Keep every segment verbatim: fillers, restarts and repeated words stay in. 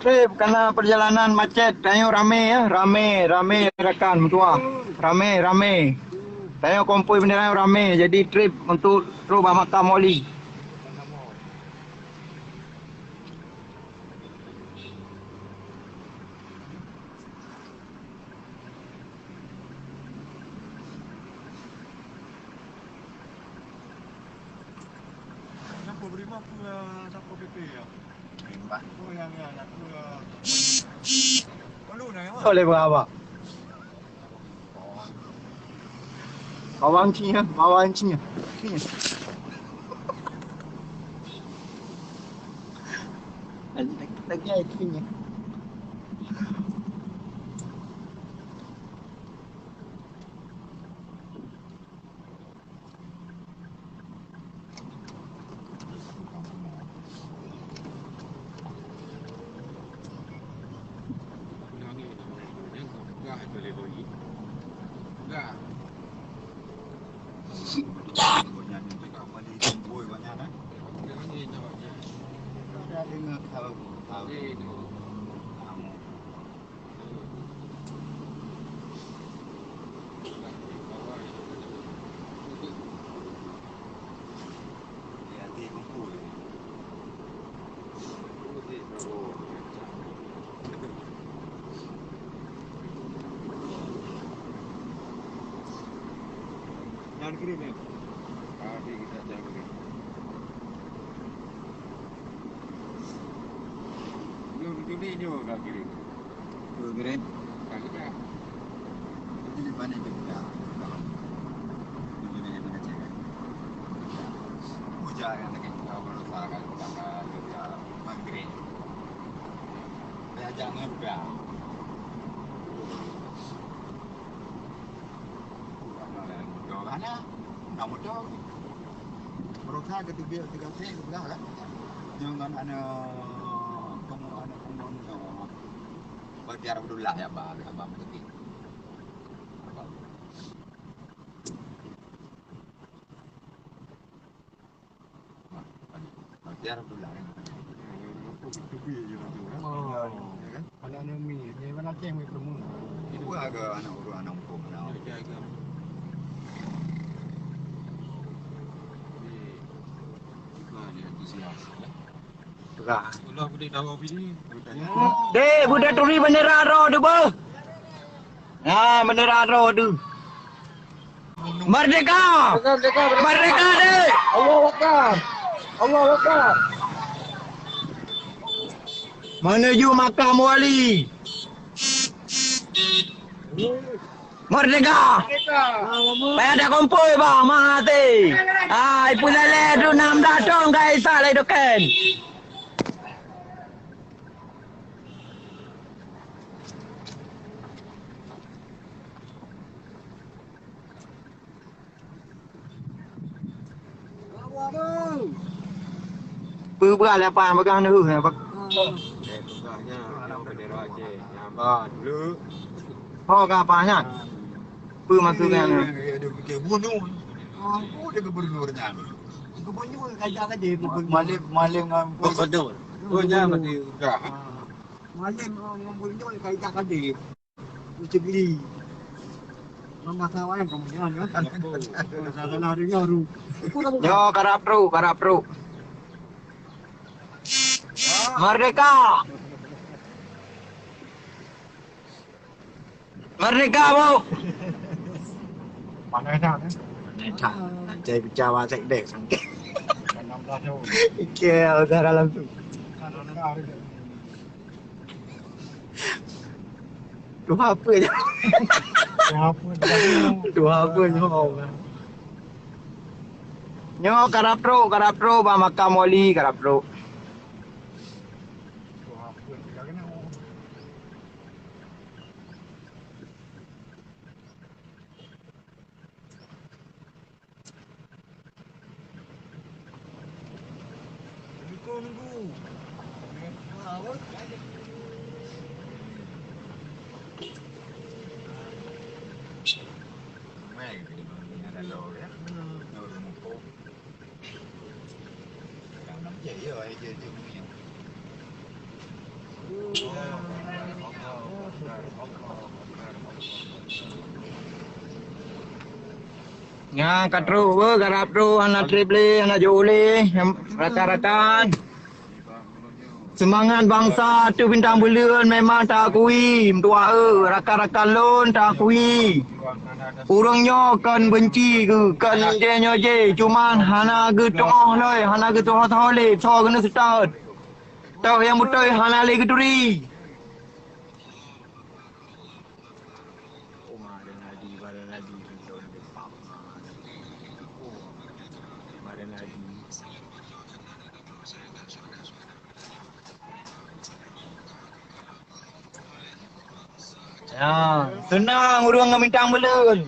Trip karena perjalanan macet, tanyoe ramé ya, ramé, ramé rakan meutuah. Ramé, ramé. Tanyoe kompoi bendera ramé, jadi trip untuk trok bak makam wali. Kenapa beri maaf ke siapa P P ya? Beri maaf. Oh, yang, yang, aku, eh, malu dah, ya, Mak? Boleh berapa? Bawang cina, bawang cina. Cina. Lagi, lagi, lagi, cina. Jangan kirim ya. Tadi kita jangan kirim. Belum, itu ni nyoe ka kirim. Dua kirim. Ka kirim. Itu di mana itu kita? Di mana yang mana cek? Ujar yang lagi kita berusaha kan kita ka kirim. Saya jangan udah. Moto ka na, na moto. Baroesa keuteubiet teugaséh geupeugah kan. Nyoe ngon aneuk kamoe, aneuk kamoe nyoe. Bak Tiara Abdullah ya, ba, ba, ba, ba. Ya, alhamdulillah, kan? Oh. Ya, kan? Anak Naomi, dia mana ceng wei promo. Itu agak anak orang, anak hukum, anak. Ya, ya, ya. Jadi, juga dia antusias, ya. Lah. Sekolah boleh tahu apa ni? Dek, budak turi bendera roh tu, beuh. Ha, bendera roh tu. Merdeka! Merdeka, merdeka! Merdeka, dek! Allahu Akbar! Allahu Akbar! Menuju makam wali. Merdeka! Merdeka! Payah dak kompoi, bah, mati! Hai, pun leleh tu enam belas tahun ka isak lagi doken. Peue beulah lapang peugah neuh, peugah nyan, bendera Aceh, nyan ba dulu. Ho ka apa nyan? Peue maksud nyan? Dia bunuh. Aku dia gubernur nyan. Gubernur kaya tadi. Maling, maling ngon gubernur. Oh, nyan mati udah. Maling ngon gubernur kaya tadi. Ucegli. Mama sawan kamu jangan, ya. Salah dengar tu. Nyoe karab trok, karab trok. Merdeka! Merdeka, Bu! Mana dah, eh? Mana dah? Nanti bicara sekdes. Enam belas tahun. Oke, udah dalam tu. Tuha apa je? Tuha apa je? Tuha apa je? Nyoe karab trok, karab trok, bak makam wali karab trok. Tuha apa je? Nyan ka trok beuh, garap trok, hana treb lé, hana jok lé, rakan-rakan. Seumangat bansa ateueh Bintang Buleuen memang taakui, meutuah eu, rakan-rakan lôn taakui. Ureuëng nyoe kon beunci geuh, kon jih nyoe jih, cuman hana geutuoh lé, hana geutuoh-tuoh lé, soe keuneuk seutôt. Teuh nyang beutôi hana lé geuturi. Ya, seunang ureuëng ngon Bintang Buleuen.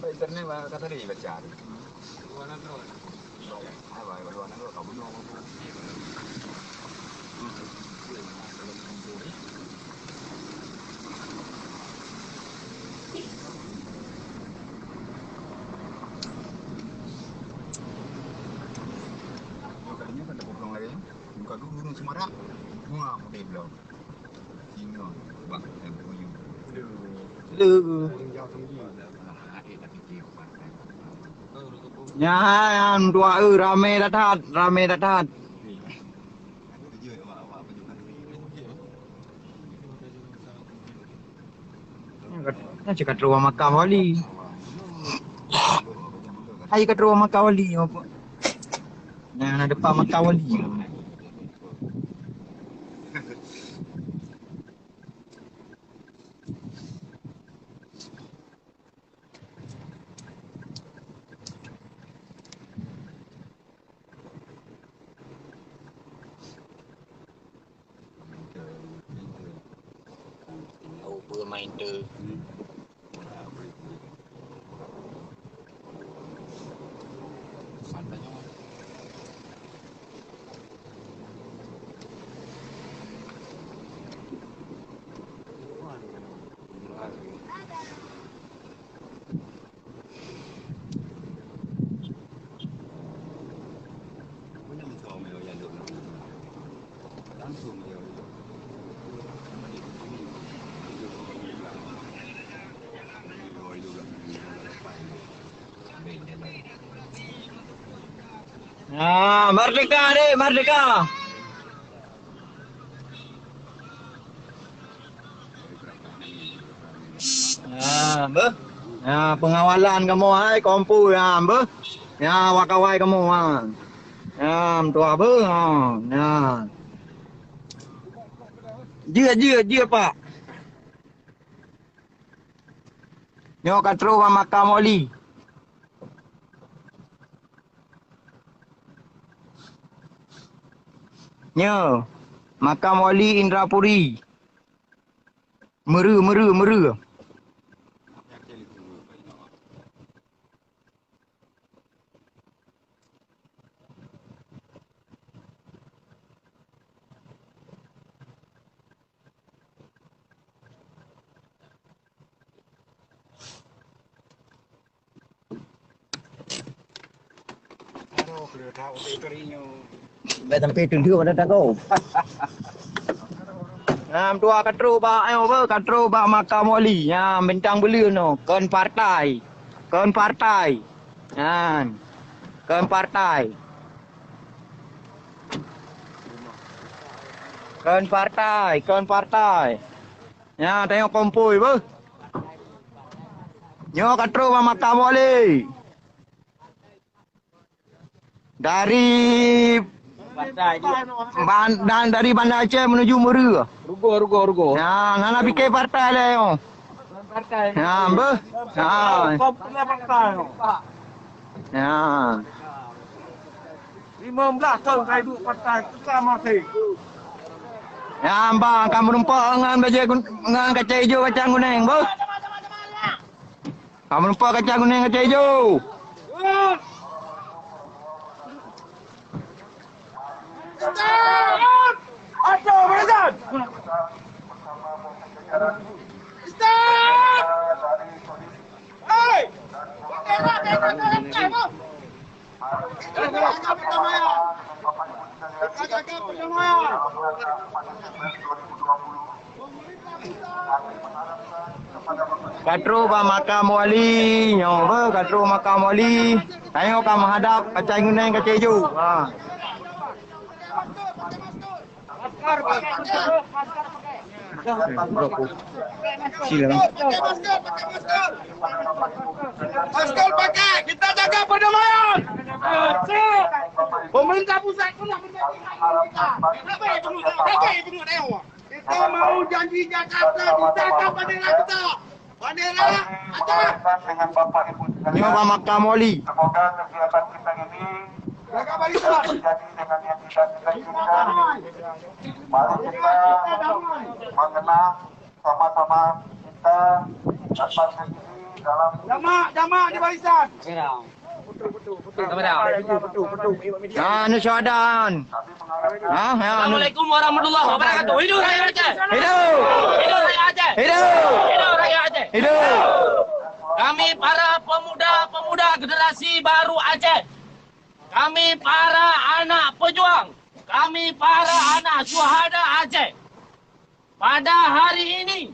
Internet kata dia baca. Muka guru Gunung Semarak, bunga putih blau. Singoh bak M O U. Leu. Nyan, dua e, ramé that-that, ramé that-that. Nyan cit ka trok makam wali. Hai ka trok makam wali. Nyan na depan makam wali. Ah, merdeka, dek, merdeka. Ya, beuh. Ya, pengawalan kamoe hai kompol, ya, beuh. Ya, wakawai kamoe, ha. Ya, meutuah beuh, ha. Ya. Jeuet, jeuet, jeuet, Pak. Nyoe ka trok bak makam wali. Nyoe, makam wali Indrapuri. Meureu, meureu, meureu. Bèk sampai tunduk pada tako. Nah, meutuah ka trok bak, ayo, beuh, ka trok bak makam wali. Nyan, bintang buleuen nyoe. Kon partai. Kon partai. Nyan. Kon partai. Kon partai, kon partai. Nyan, tanyoe kompoi beuh. Nyoe ka trok bak makam wali. Dari Ban-, dan dari Banda Aceh menuju Meureu. Rugoe, rugoe, rugoe. Nah, hana pike partai lé nyoe. Partai. Nah, beuh. Nah. Kau pernah partai. Nah. Lima belas tahun saya duduk partai, tetap masih. Nyan bang, ka meurumpok ngon bajèe gun-, ngon kacang ijo, kacang kuning, beuh. Ka meurumpok kacang kuning, kacang ijo. Stop! Hei! Ka trok bak makam wali, nyoe beuh ka trok makam wali. Tanyoe ka meuhadap kacang kuning, kacang ijo. Ha. Masker pakai, kita jaga perdamaian. Pemerintah pusat pun nak menjadi hak kita. Kenapa ya tunggu, kenapa ya tunggu, tengok. Kita mau janji Jakarta, kita akan bandera kita. Bandera Aceh. Nyoe bak makam wali. Semoga kegiatan kita ini terjadi dengan yang tidak kita inginkan. Mari kita mengenang sama-sama kita dapat ini dalam. Jamak, jamak di barisan. Nah, anu syuhada. Ha, ya, anu. Assalamualaikum warahmatullahi wabarakatuh. Hidup rakyat Aceh. Hidup. Hidup rakyat Aceh. Hidup. Hidup rakyat Aceh. Hidup. Kami para pemuda-pemuda generasi baru Aceh. Kami para anak pejuang. Kami para anak syuhada Aceh. Pada hari ini,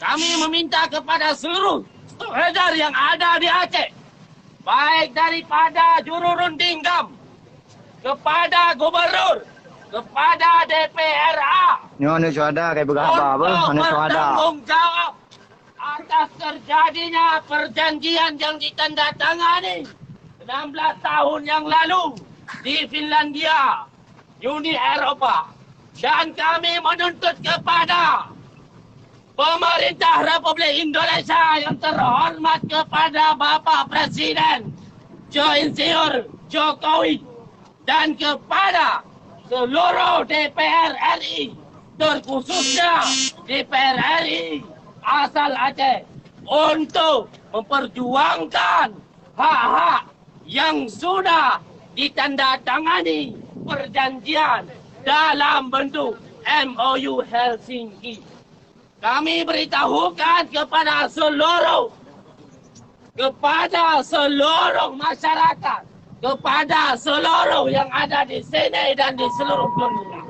kami meminta kepada seluruh stakeholder yang ada di Aceh, baik daripada juru runding GAM, kepada gubernur, kepada D P R A, nyoe aneuk syuhada, kai peugah haba apa? Untuk aneuk syuhada, bertanggung jawab atas terjadinya perjanjian yang ditandatangani enam belas tahun yang lalu di Finlandia, Uni Eropa, dan kami menuntut kepada pemerintah Republik Indonesia yang terhormat, kepada Bapak Presiden Jo Insinyur Jokowi dan kepada seluruh D P R R I, terkhususnya D P R R I asal Aceh, untuk memperjuangkan hak-hak yang sudah ditandatangani perjanjian dalam bentuk M O U Helsinki. Kami beritahukan kepada seluruh, kepada seluruh masyarakat, kepada seluruh yang ada di sini dan di seluruh dunia,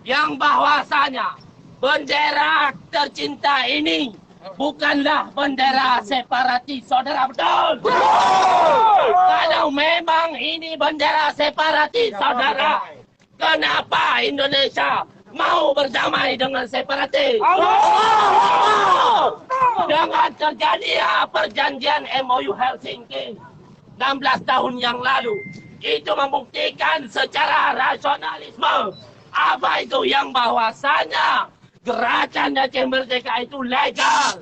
yang bahwasanya bendera tercinta ini bukanlah bendera separatis, saudara, betul? Betul! Kalau memang ini bendera separatis, saudara, kenapa Indonesia mau berdamai dengan separatis? Allah! Dengan terjadinya perjanjian M O U Helsinki enam belas tahun yang lalu, itu membuktikan secara rasionalisme apa itu yang bahwasanya Gerakan Aceh Merdeka itu legal,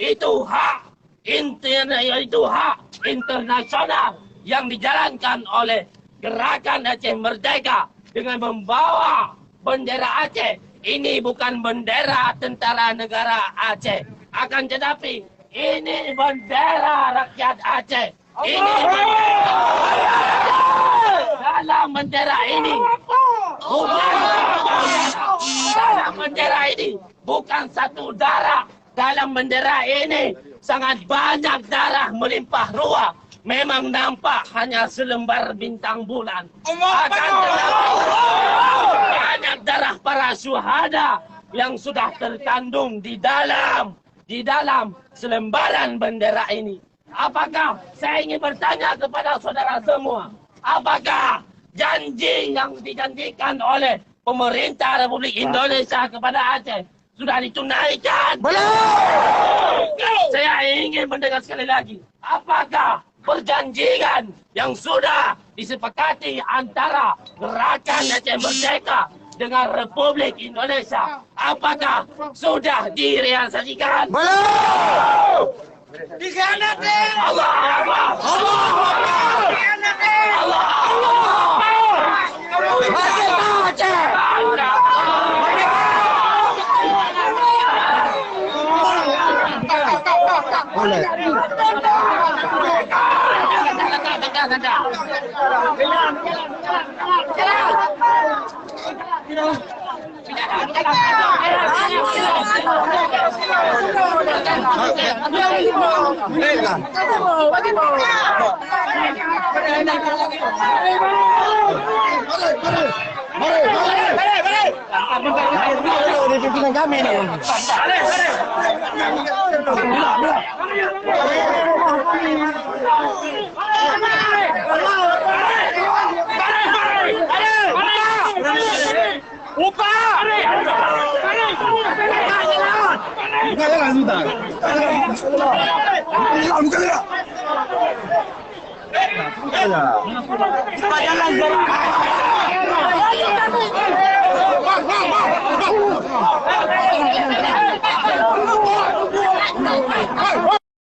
itu hak interna-, itu hak internasional yang dijalankan oleh Gerakan Aceh Merdeka dengan membawa bendera Aceh. Ini bukan bendera Tentara Negara Aceh, akan tetapi ini bendera rakyat Aceh. Ini dalam bendera ini bukan, dalam bendera ini bukan satu darah. Dalam bendera ini sangat banyak darah melimpah ruah. Memang nampak hanya selembar bintang bulan. Akan tetapi, banyak darah para syuhada yang sudah terkandung di dalam, di dalam selembaran bendera ini. Apakah, saya ingin bertanya kepada saudara semua, apakah janji yang dijanjikan oleh pemerintah Republik Indonesia kepada Aceh sudah ditunaikan? Belum! Saya ingin mendengar sekali lagi, apakah perjanjian yang sudah disepakati antara Gerakan Aceh Merdeka dengan Republik Indonesia, apakah sudah direalisasikan? Belum! Dikhianati! Allahu Akbar! Allahu Akbar! Dikhianati! Allahu Akbar! Merdeka Aceh! Boleh. Upah! Buka jalan, Sultan. Buka jalan, buka jalan. Buka jalan.